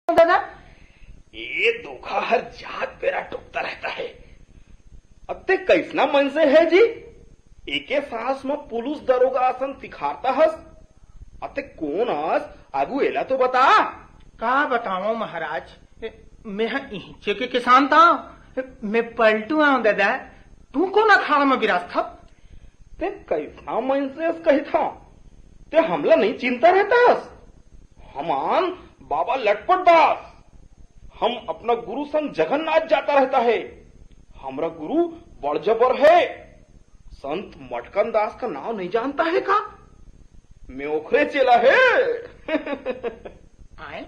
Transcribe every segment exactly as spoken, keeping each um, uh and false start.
दादा? ये धोखा हर जात बेरा टोकता रहता है। अते कैसना मनसे है जी? एके सांस म पुलिस दरोगा असन तिखारता हस। अते कौन अस? आगू एला तो बता। का बतावं महाराज, मैं ह इहिंचे के किसान था, मैं पलटू आंव दादा। तू कौन अखाड़ा म बिराजथस? ते कैसना मनसे अस कहिथस? ते हमला नहीं चिंता रहता हस? हमन बाबा लटपट दास, हम अपना गुरु संग जगन्नाथ जाता रहता है। हमरा गुरु बड़ जबर है। संत मटकन दास का नाव नहीं जानता है का? मैं ओखरे चेला है। आए?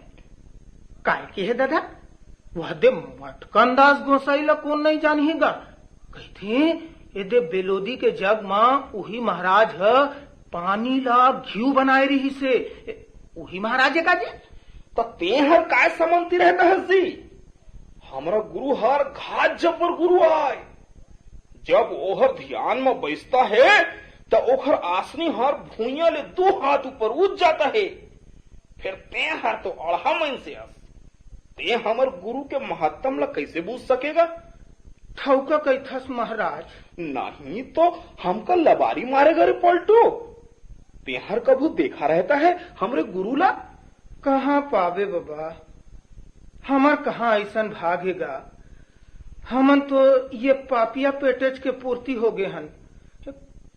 काय के हे दादा? वह दे मटकन दास गोसाई ला कौन नहीं जानही गा? कहिथे, ए दे बेलोदी के जग म उही महाराज ह पानी ला घीव बनाए रिहिस हे। ए, उही महाराज हे का जी? त तेंहर काय समंती रहता हस जी? हमरा गुरु हर घात जबर गुरु आय। जब ओहर धियान म बइसता हे, त ओखर आसनी हर भुइयां ले दू हाथ ऊपर उठ जाता हे। फेर तेंहर तो अड़हा मनसे अस, तें हमर गुरु के महत्तम ल कइसे बूझ सकेगा? ठउका कहिथस महाराज। नहीं तो हमका लबारी मारे गा रे पलटू। तेंहर कभू देखा रहता है हमरे गुरु ला? कहाँ पाबे बबा, हमर कहाँ अइसन भाग हे गा। हमन तो ये पापिया पेटेच के पूर्ति हो गे हन।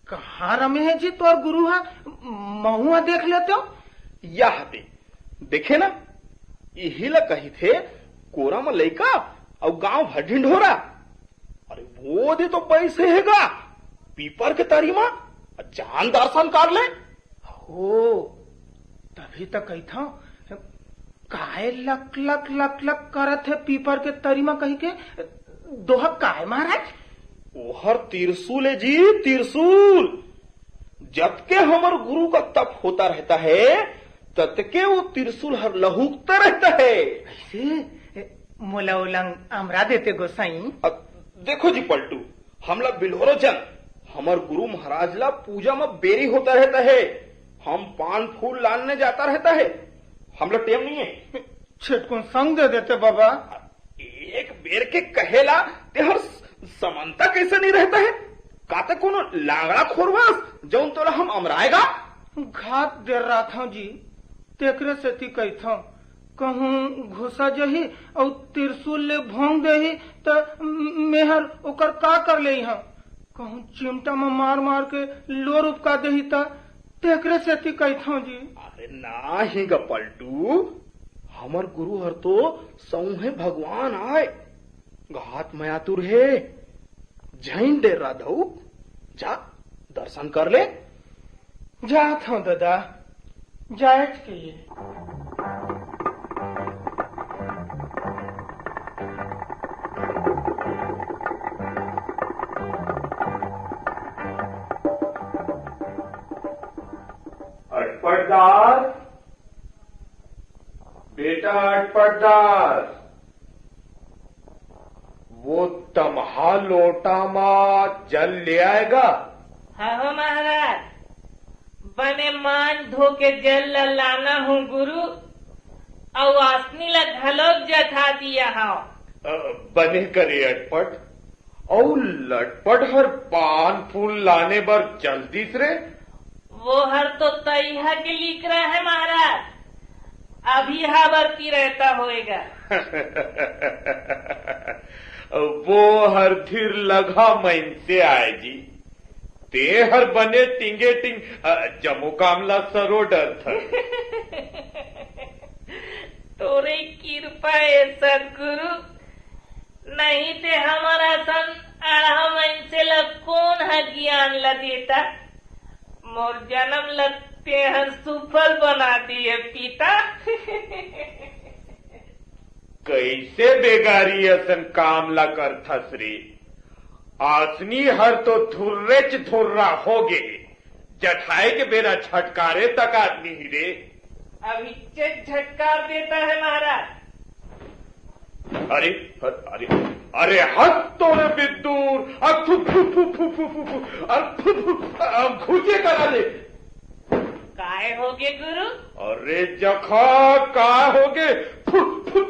कहाँ रमे हे जी तोर गुरु हा? महूँ हा देख लेतेंव। यह दे, देखे ना, इही ला कहिथे कोरा म लइका अउ गांव भर ढिंढोरा। अरे वो दे तो बइसे हे गा पीपर के तरी म, जा न दर्शन कर ले। हो, तभी त कहिथंव, काय लक लक लक लक करत हे पीपर के तरी म कहिके। दोहा काय महाराज? ओहर तिरसुल ए जी, तिरसुल। जतके हमर गुरु का तप होता रहता है, ततके वो तिरसुल हर लहुकता रहता है। अइसे? मोला ओला अंग अमरा देते गोसाई। अ, देखो जी पलटू, हमला बिलोरो जन, हमर गुरु महाराज ला पूजा म बेरी होता रहता है, हम पान फूल लानने जाता रहता है, हमला टेम नहीं है। छेटकुन संग दे देते बाबा। एक बेर के कहेला तेहर स-, समंता कइसे नहीं रहता है? का ते कोनो लांगड़ा खोरवास, जउन तोला हम अमराय गा? घात दे रहा था जी, तेकरे सेती कहिथंव, कहूँ घुसा जही अउ तिरसुल ले भोंग देही, त मेहर ओकर का कर लेई हंव? कहूँ चिमटा म मार मार के लोर उपका देही, त तेकरे सेती कहिथंव जी। अरे नाही गा पलटू, हमर गुरु हर तो सौंहे भगवान आय, घात मयातुर हे। झइन डेरा धउक, जा दर्शन कर ले। जात हंव ददा, जायच के ये। अटपटदार, बेटा अटपटदार, वो तमहा लोटा म जल ले आय गा। हाँ हो महाराज, बने मान धो के जल ला लाना हूँ गुरु, अउ आसनी ला घलोक जठा दिया हूँ। अ, बने करे अटपट, अउ लटपट हर पान फूल लाने बर चल दिस रे। वो हर तो तइहा के लीकरा है महाराज, अभी हा बरती रहता होएगा। वो हर धीर लगा मइनसे आय जी, ते हर बने टिंगे टिंग, अ, जमो काम ला सरो डरथस। तोरे किरपा ए सतगुरु, नहीं ते हमर असन अड़हा मइनसे ल कोन ह गियान ल देता? मोर जनम ल तेंह सुफल बना दिए पिता। कइसे बेगारी असन काम ल करथस रे? आसनी हर तो धुर्रेच धुर्रा होगे, जठाए के बेरा झटकारे तक आदमी ही रे। अभी चेक झटकार देता है महाराज। अरे, अरे, अरे, हद तोरे बिद्दूर, अब फु, फु, फु, अरे, फु, फु, अब घुचे करा दे। काय होगे गुरु? अरे जखा, काय होगे? फु, फु,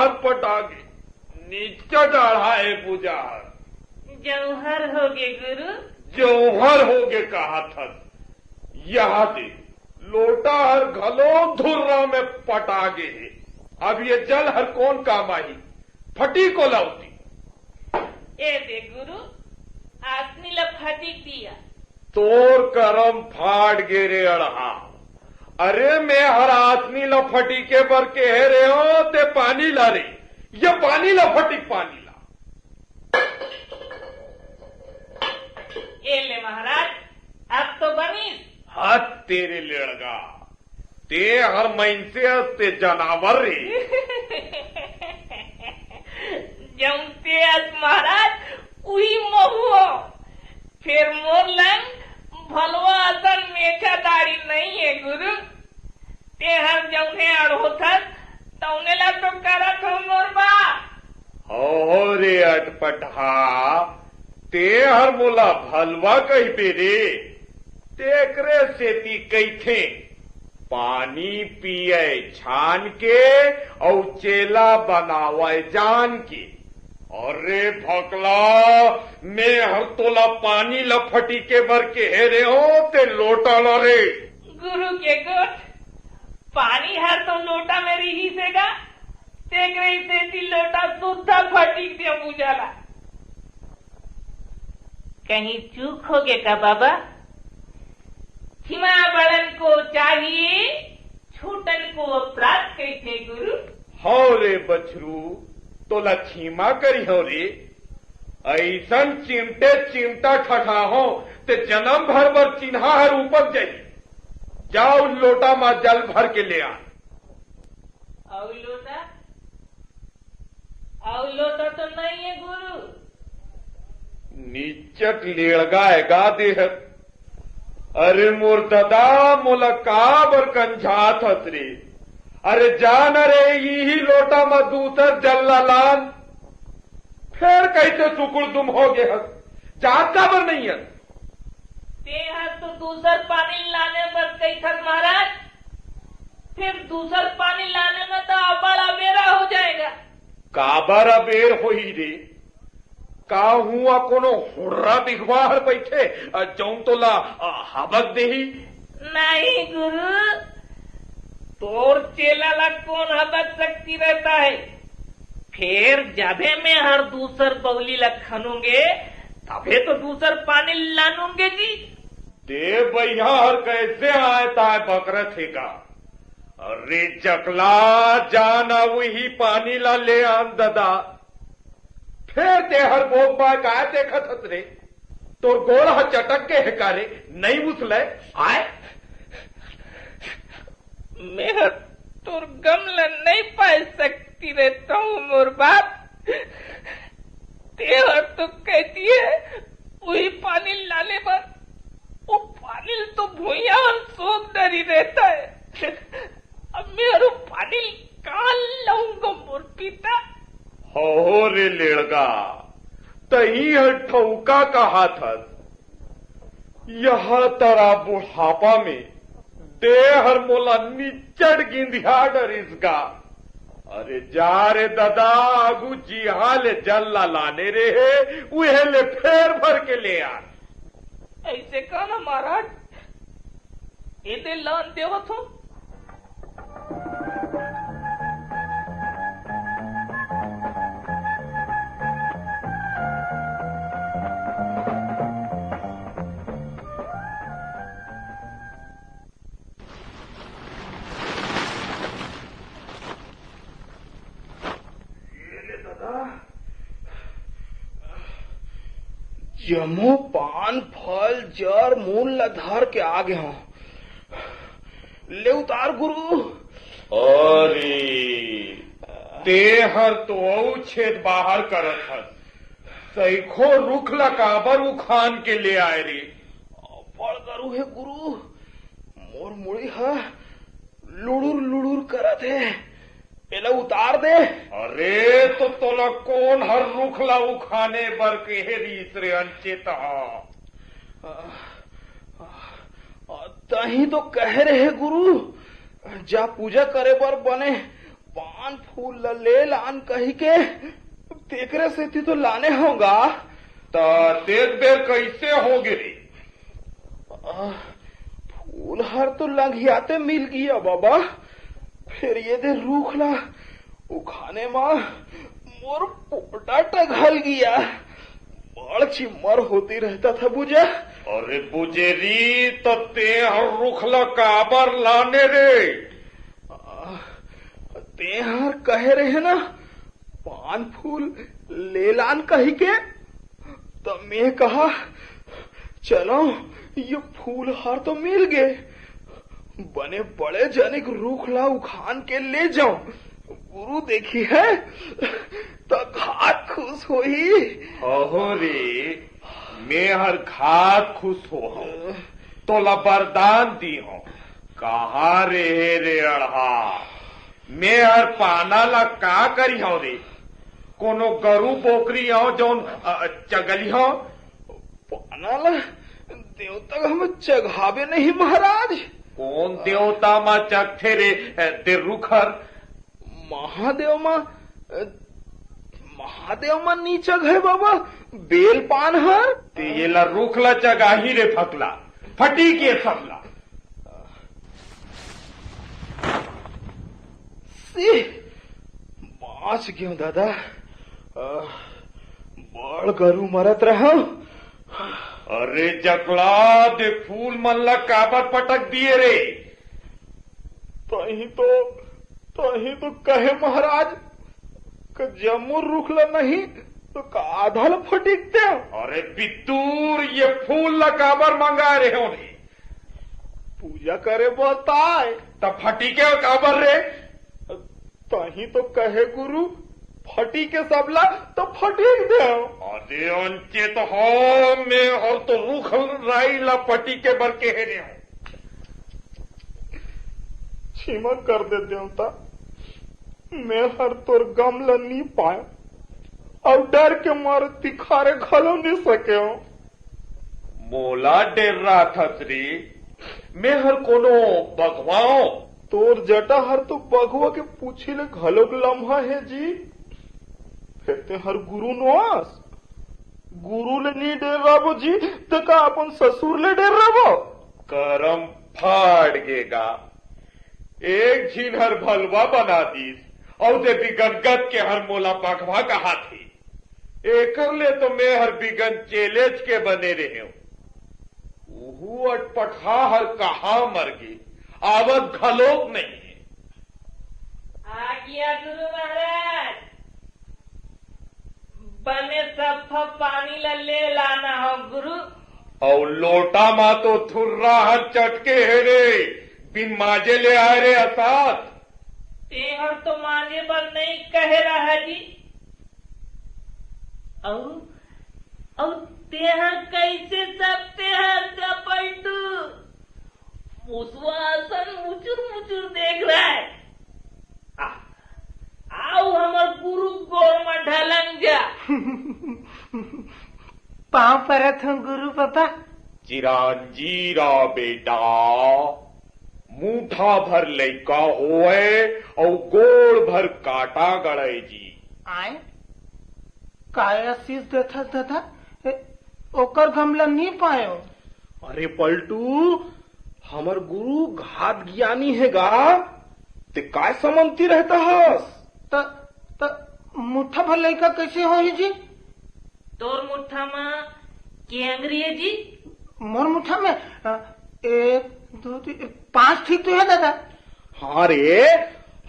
पटागे, निच्चट आढ़ा हे पूजा हर। जौहर होगे गुरु। जौहर होगे कहाथस। यहा दे, लोटा हर घलो धुर्रा में पटागे हे। अब ये जल हर कोन काम आही? फटी कोला उती। ए दे गुरु, आसनी ल फटी दिया। तोर करम फाट गे रे अड़हा। अरे, मैं हर आसनी ल फटीके बर केहे रेहों, ते पानी ला रे। ये पानी ला फटीक, पानी ला। ए ले महाराज, अब तो बनिस। हद तेरे लेड़गा, ते हर मइनसे अस ते जनावर रे। जौन ते अस महाराज, उही महूं हो। फेर मोर लंग भलवा असन मेछा दाढ़ी नइ हे गुरु। ते हर जौने अड़होथस, तौने ला तो करत हो मोर बा। हो रे अटपटहा, ते हर मोला भलवा कहिबे रे। तेकरे सेती कहिथे, पानी पिए छान के, अउ चेला बनावे जान के। अरे भकला, मैं हर तोला पानी ल फटीके बर केहे रेहों, ते लोटा ल रे। गुरु के गोठ, पानी हर तो लोटा में रिहिस हे गा, तेकरे सेती लोटा सुद्धा फटीक दे पूजा ला। कहीं चूक होगे का बाबा? क्षमा बड़न को चाहिए, छोटन को अपराध कहिथे गुरु। हव रे बछरू, तोला क्षमा करिहंव रे। अइसन चिमटे चिमटा ठठाहंव, ते जनम भर बर चिन्हा हर उपज जाही। जा, उही लोटा म जल भर के ले आ। अउ लोटा? अउ लोटा तो नइ हे गुरु। निच्चट लेड़गा हे गा दे हर। अरे मोर ददा, मोला काबर कंझात हस रे? अरे जा न रे, इही लोटा म दूसर जल ला लान। फेर कइसे सुकुड़ दुम होगे हस? जात काबर नइ हस? ते हर तो दूसर पानी लाने बर कहिथस महाराज, फेर दूसर पानी लाने में तो अब्बड़ अबेरा हो जाएगा। काबर अबेर होही रे? का हुआ कोनो हुर्रा बिघवा हर बइठे, अ, जौन तोला, अ, हबक देही? नहीं गुरु, तोर चेला ला कोन हबक सकती रहता है? फेर जबे मैं हर दूसर बौली ला खनूंगे, तबे तो दूसर पानी लानूंगे जी। दे बइहा हर कइसे आय ताय बकरत हे गा? अरे जकला, जा न उही पानी ला ले आन ददा। फेर ते हर बोक बाय काय देखत हस रे? तोर गोड़ ह चटक गे हे का रे? नइ उछलय? आय? मैं हर तोर गम ल नइ पाय सकती रहता हूँ मोर बाप। ते हर तो कह दिए, उही पानी लाने बर, वो पानी तो भुइयां हर सोख डरी रहता है। अब मैं हर वो पानी कहाँ लाऊंगा मोर पिता? हो रे लेड़गा, तही हर ठउका कहाथस। यह तरा बुढ़ापा में दे हर मोला निच्चट गिंधिया डरिस गा। अरे जा रे ददा, आगू जिहां ले जल ला लाने रेहे, उहे ले फेर भर के ले आ। अइसे का ना महाराज, एदे लान देवत हो। ये ले ददा, जम्मो पान, फल, जर, मूल ला धर के आ गे हंव। ले उतार गुरु। अरे, ते हर तो अउ छेद बाहर करत हस। सइखो रुख ला काबर उखान के ले आय रे? बड़ गरू हे गुरु, मोर मुड़ी ह लुड़ुर लुड़ुर करत हे, एला उतार दे। अरे, तो तोला कोन हर रुख ला उखाने बर कहे रिहिस रे अनचेत ह? आ, आ, तही तो कहे रहे गुरु, जा पूजा करे बर बने पान फूल ल ले लान कहिके, तेकरे सेती तो लाने हों गा। त तेक बेर कइसे होगे रे? आ, फूल हर तो लंघियाते मिल गिया बाबा, फेर ये दे रूख ला उखाने मा मोर पोटा टघल गिया। बड़ चिम्मर होती रहता था बुजा। अरे बुजेरी, त ते हर रूख ला काबर लाने रे? आ, ते हर कहे रहे ना, पान फूल ले लान कहिके, त मैं कहा, चलो, ये फूल हार तो मिल गे, बने बड़े जनिक रूख ला उखान के ले जाओ, गुरु देखी है त घात खुश होही। अहो रे, मैं हर घात खुश होहूं, तोला वरदान दीहूं। कहाँ रे हे रे अड़हा, मैं हर पाना ला का करिहौं रे? कोनो गरू बोकरी हौं जौन, अ, चगलिहौं? पाना ला देवता हम चघाबे नहीं महाराज। कोन देवता मा चघथे रे, अ, ते रूख हर? महादेव मा, अ, महादेव मा नी चघे बाबा, बेल पान हर। ते येला रूख ला चघाही रे फकला, फटी के सबला। सी, बाँच गेंव दादा। आ, बड़ गरू मरत रहव। अरे जकला, दे फूल मन ला काबर पटक दिए रे? तहीं तो, तहीं तो कहे महाराज, क जम्मो रूख ला नहीं, तो का आधा ला फटिक दे। अरे बितूर, ये फूल ला काबर मंगाए रहे होने? पूजा करे बर ताय। त फटिके काबर रे? तहीं तो कहे गुरु, फटिके सबला तो फटिक देव। अरे अंचे तो हो, मैं हर तो रूख राई ला फटिके बर कहे रे हूँ। क्षमा कर दे देवता, मैं हर तोर गम ला नी पाए, अउ डर के मारे तिखारे घलो नी सके हूँ। मोला डेर्राथस रे, मैं हर कोनो बघवा ओं? तोर जटा हर तो बघवा के पूछी ले घलोक लम्हा हे जी। फेर ते हर गुरु नोहस। गुरु ले नी डेर्राबो जी, त का अपन ससुर ले डेर्राबो? करम फाड़ गे गा। एक झिन हर भलवा बना दीस, अउ दे बिगनगत के हर मोला बघवा कहाथे। एकर ले तो मैं हर बिगन चेलेच के बने रहेंव। उहू अटपटहा हर कहाँ मर गे, आवत घलोक नहीं हे। आ गया गुरु महाराज, बने सफा पानी ला ले लाना हो गुरु। अउ लोटा मा तो थुर्रा हर चटके हे रे, बिन माजे ले आए रे असात। तेहर तो माजे बर नहीं कहे रहा जी। अउ, अउ तेहर कैसे सब तेहर का पलटू? मुसवा असन मुचुर मुचुर देख रहा है। आ, आओ हमर गुरु गोर में ढलंग जा। पाँव परत हूँ गुरु पापा। चिरांजीरा बेटा, मूठा भर लइका होए अउ गोड़ भर कांटा गड़े जी। आए? काय आशीष देथस दादा? ए, ओकर गमला नी पायो। अरे पलटू, हमर गुरु घात ज्ञानी हे गा, ते काय समझती रहता हस? त, त मुट्ठा भर लइका कैसे होही जी? तोर मुट्ठा म के अंगरी हे जी? मोर मुट्ठा में, अ, एक, दो, तीन, पांच ठीक तो हे दादा। हाँ रे,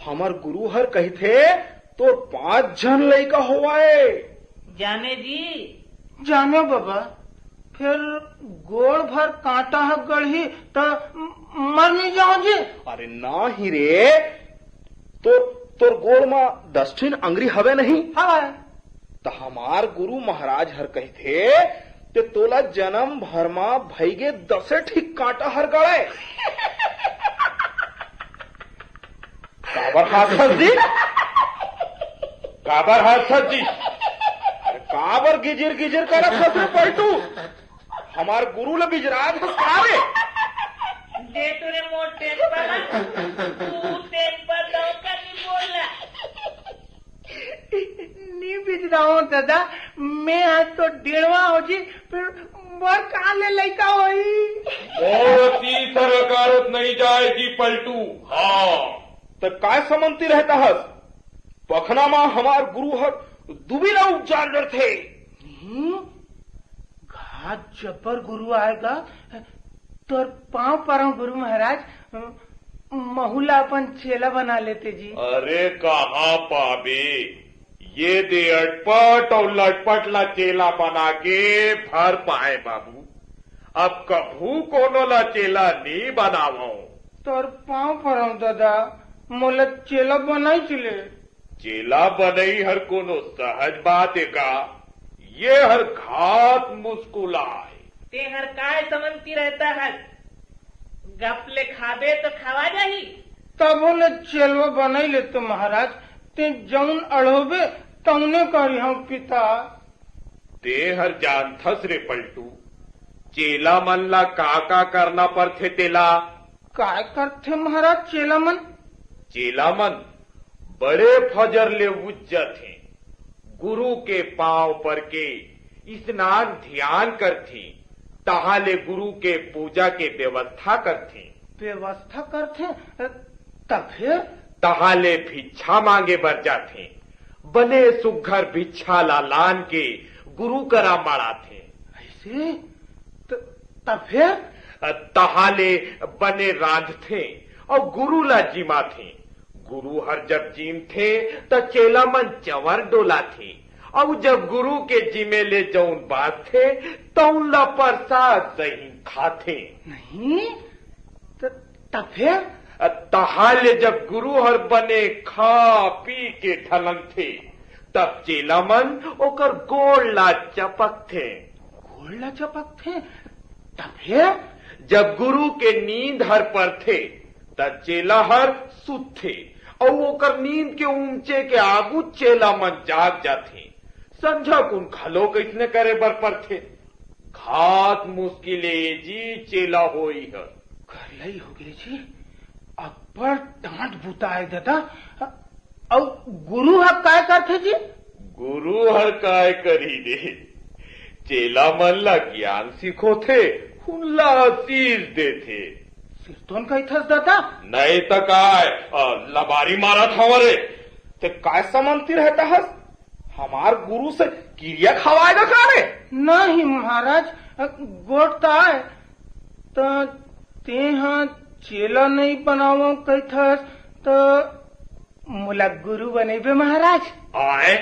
हमर गुरु हर कहिथे, तोर पांच झन लइका होवाए। जाने जी। जाने बाबा, फिर गोड़ भर कांटा ह गड़ही त म-, मर नहीं जाओ जी। अरे नाही रे, तोर, तोर गोड़ म दस ठिन अंगरी हवे नहीं? हवे। त हमार गुरु महाराज हर कहिथे, ते तोला जन्म भर म भइगे दसे ठिक कांटा हर गड़े। काबर हाथस जी? काबर हाथस जी? अरे काबर गिजिर गिजिर करत हस रे पलटू? हमार गुरु ल बिजरात हस का रे? दे तो रे मोर टेम्पर, तू टेम्पर दो का नहीं बोलना। जाओ दादा, मैं आज तो डेढ़वा हो जी, फिर बर कहाँ ले लइका होई? मोर तीसर अकारत नहीं जाए जी पलटू। हाँ, त काय समंती रहता हस? पखना मा हमार गुरु हर दुबिला उपजार डरथे। हम्म, घात जबर गुरु आएगा, तोर पाँव परम गुरु महाराज, महू ला अपन चेला बना लेते जी। अरे कहाँ पाबे, ये दे अटपट अउ लटपट ला चेला बना के भर पाए बाबू। अब कभू कोनो ला चेला नी बनावो। तोर पाँव परम दादा, मोला चेला बनाई ले। चेला बनई हर कोनो सहज बात ए का? ये हर घात मुस्कुल आय। ते हर काय समंती रहता हस? गप ले खाबे तो खवा जाही। तभो ले चेलवा बनई ले तो महाराज, ते जौन अड़ोबे तौने करिहौं पिता। ते हर जानथस रे पलटू, चेला मन ला का का करना परथे तेला? काय करथे महाराज चेला मन? चेला मन बड़े फजर ले उठ जथे, गुरु के पांव पर के स्नान ध्यान करथे, तहाले गुरु के पूजा के व्यवस्था करथे। व्यवस्था करथे, त फेर? तहाले भिक्षा मांगे बर जाथे, बने सुग्घर भिक्षा ला लान के गुरु करा माड़ाथे। ऐसे? त, त फेर? तहाले बने रांधथे अउ गुरु ला जिमाथे। गुरु हर जब जीमथे, त चेला मन चंवर डोलाथे, अउ जब गुरु के जिमे ले जउन बांचथे, तउन ला परसाद सहित खाथे। नहीं, त, त फेर? तहाले जब गुरु हर बने खा पी के ढलंगथे, तब चेला मन ओकर गोड़ ला चपकथे। गोड़ ला चपकथे? त फेर? जब गुरु के नींद हर परथे, त चेला हर सुतथे, अउ ओकर नींद के उमचे के आगू चेला मन जाग जाथे। संझा कुन घलो कइसने करे बर परथे। घात मुस्किल ए जी चेला होई ह। घरलई हो गे जी, अब्बड़ डांट बुताए दादा। अउ गुरु ह काय करथे जी? गुरु हर काय करही रे, चेला मन ला ज्ञान सिखोथे, उन ला आशीष देथे। सिरतोन कहिथस दादा? नहीं त काय, अ, लबारी मारत हव रे। ते काय समंती रहता हस? हमार गुरु से किरिया खवाएगा का रे? नहीं महाराज, गोठ त आय, त तेहा चेला नहीं बनावो कहिथस, त मोला गुरु बनइबे महाराज। आय,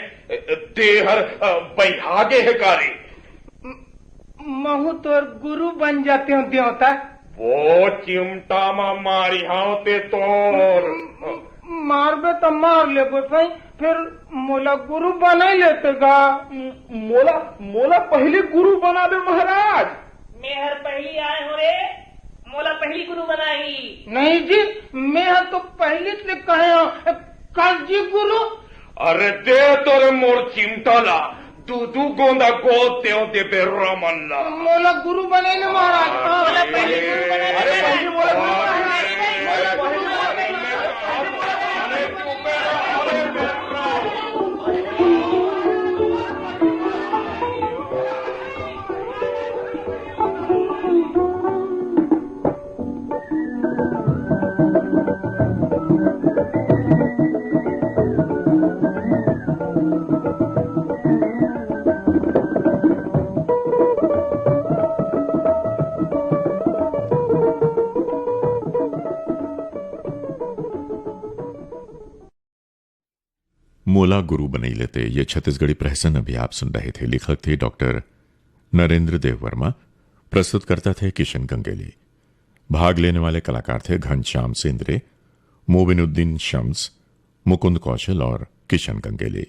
ते हर, अ, बइहा गे हे का रे? म-, महू तोर गुरु बन जातेंव देवता। वो चिमटा मा मारिहौं ते तोर। म-, म-, मारबे त मार लेबे भाई, फेर मोला गुरु बनई लेते गा। म-, मोला, मोला पहिली गुरु बनाबे महाराज। मैं हर पहिली आय हों रे, मोला पहिली गुरु बनाही। नहीं जी, मैं हर तो पहिली ले कहे हों, कर जी गुरु। अरे दे तो रे मोर चिमटा ला, दू दू गोंदा गोद देंव ते बेर्रा मन ला। मोला गुरु बनई ले महाराज। मोला पहिली गुरु बनई ले अरे महाराज। पहिली मोला गुरु बनई ले। मोला गुरु बनई लेते, ये छत्तीसगढ़ी प्रहसन अभी आप सुन रहे थे। लेखक थे डॉक्टर नरेंद्र देव वर्मा, प्रस्तुतकर्ता थे किशन गंगेली। भाग लेने वाले कलाकार थे घनश्याम सेंद्रे, मोबिनुद्दीन शम्स, मुकुंद कौशल और किशन गंगेली।